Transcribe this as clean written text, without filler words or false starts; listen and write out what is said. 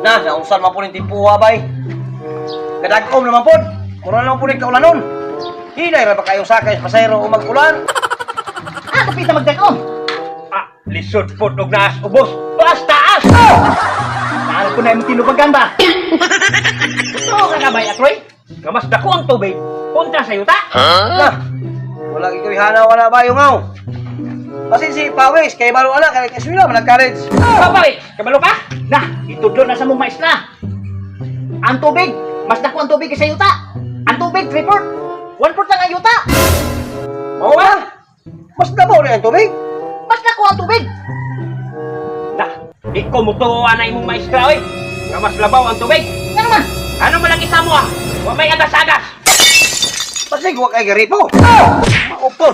Na, naunsan man po ning timpuha bay. Kadag-om naman po. Mura naman po ning kaulanon. Hinay ra ba kayong sakay sa pasayro o mag-ulan? Ah, kapita magdag-om. Ah, lisod po og naas ubos. Taas taas. Naano ko na imong tinubagan ba? Totoo ka kabay, Atroy? Nga mas dako ang tubig kontra sa yuta. Na, wala ikaw hanaw wala ba yung ngaw. Basin si Pawis, kay balo ana, kay eskwela man nag-college. Papawis, kabalo ka? Na, itudlo na sa mong maestra. Ang tubig, mas dako ang tubig kaysa yuta. Ang tubig, 3/4. 1/4 lang ang yuta. Mao ba? Mas labaw na ang tubig. Mas dako ang tubig. Na, di ko mutuo na imong maestra oy. Nga mas labaw ang tubig. Nga naman? Ano man lagi sa mo ah? Wa may agas-agas. Basig wa kay garipo. Maupo.